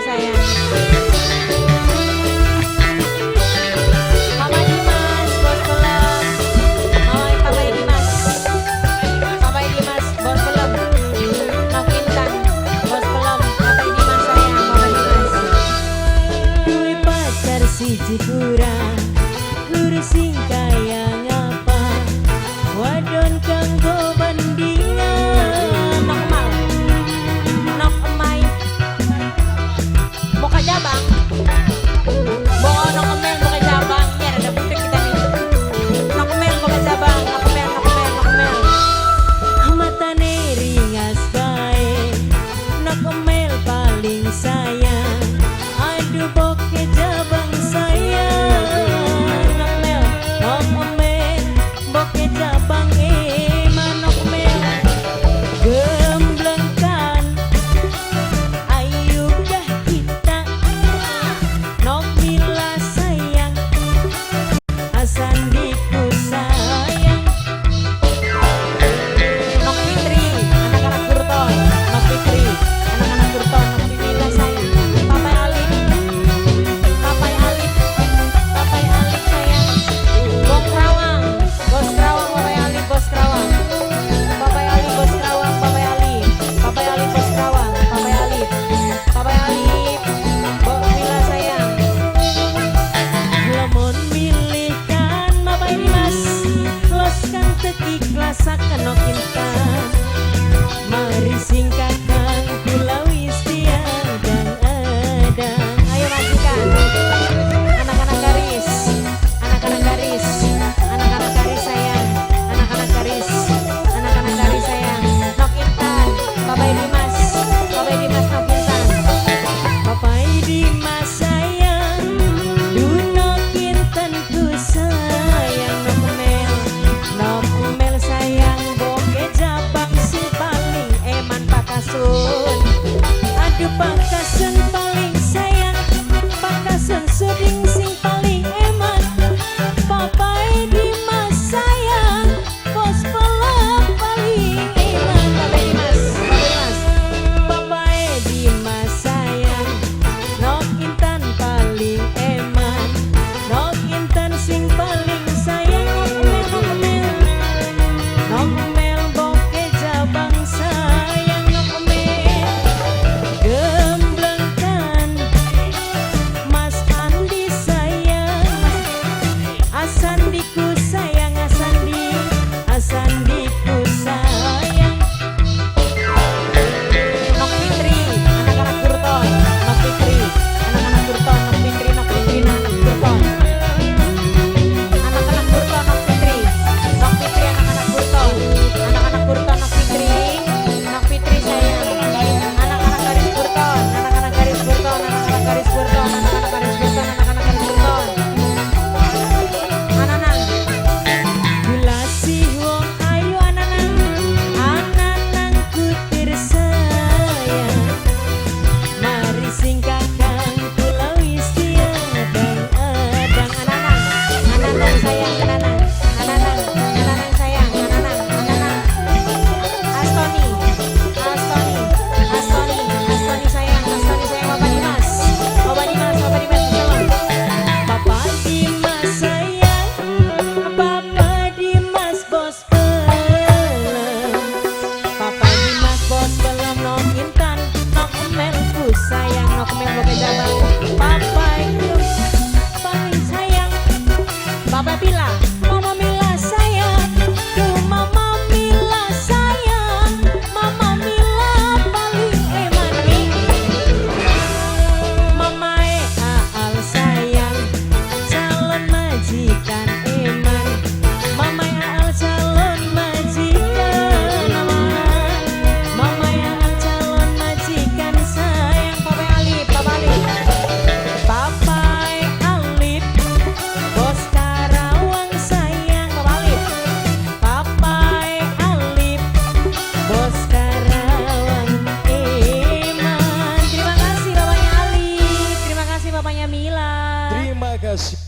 sayang. Mama Dimas, bos pelem. Mama Papa Dimas. Papa Dimas, bos pelem. Nok Intan, bos pelem. Papa Dimas sayang, Papa Dimas. Duwe pacar siji kurang, guru sing kaya ngapa? Wadon kanggo bandingan. Nok mal, nok emai, boka jabang. Bo nok emel boka jabang. Ya ada butek kita nih. Nok emel boka jabang, nok emel, nok emel, nok emel. Matane ringas bae, nok emel paling sayang. Aduh boke jabang sayang. Nok emel, boke jabang eman nok emel. Gemblengkan, ayo dah kita. Nok Mila sayang, Asandiku sayang. Nok Fitri, anak-anak Kurton. Nok Fitri, anak-anak Kurton. Nok Mila sayang. Papai Alif, Papai Alif, Papai Alif sayang. Bos Kerawang, Bos Kerawang, Papai Alif, Bos Kerawang. Papai Alif, Bos Kerawang, Papai Alif, Papai Alif, Bos Kerawang, Papai Alif, Papai Alif, Bok Mila sayang. Lamun milih kan Bapak Dimas, los kan teu ikhlasakan nok Intan. Mari singkatkan kula wis diadang-adang. Ayo majikan, anak-anak garis, anak-anak garis, anak-anak garis sayang, anak-anak garis, anak-anak garis sayang. Nok Intan, Bapak Dimas, Bapak Dimas Nok Intan. Bapak Dimas sayang, Duno Kinten ku sayang. Nok Mel sayang, boke jabang sing paling eman pakasun. Aduh pakasun paling sayang, pakasun suding sing paling eman. Papai Dimas sayang, bos pelem paling eman. Papai Dimas, Papai Dimas, Papai Dimas sayang, Nok Intan paling eman, Nok Intan sing paling sayang. Nok Mel, Nok Mel, Nok Mel boke jabang sayang. Nok Mel gemblengkan, Mas Andi sayang, Asandiku sayang, Asandi, Asandiku sayang. Nok Fitri, anak-anak Kurton. Nok Fitri, anak-anak Kurton. Nok Fitri, Nok Fitri, anak Kurton. Anak-anak Kurton, Nok Fitri. Nok Fitri, anak-anak Kurton. Anak-anak Kurton, Nok Fitri. Nok Fitri sayang. Anak-anak garis Kurton, anak-anak garis Kurton, anak-anak garis Kurton, anak-anak garis Kurton, anak-anak garis Kurton. Ananang. Gula sih wong ayu ananang, ananang kutir sayang. Mari singkatkan kula wis diadang-adang. Ananang, ananang sayang, ananang, ananang, ananang sayang, ananang, ananang. Astoni, Astoni, Astoni, Astoni sayang, Astoni sayang. Bapak Dimas, Bapak Dimas, Bapak Dimas salam. Bapak Dimas sayang, Bapak Dimas bos pelem. Papa Dimas bos pelem. Nok Intan, Nok Mel ku sayang, Nok Mel boke jabang. Papa itu paling sayang. Papa Bila, Mama Mila sayang, Duh Mama Mila sayang, Mama Mila paling eman nih. Mama Aal sayang, calon majikan eman. Mama Aal calon majikan eman. Mama Aal calon majikan sayang. Papa Alif, Papa Alif, Papa Alif, bos Karawang sayang. Papa Alif, Papa Alif, bos Karawang eman. Terima kasih bapaknya Alif, terima kasih bapaknya Mila. Terima kasih.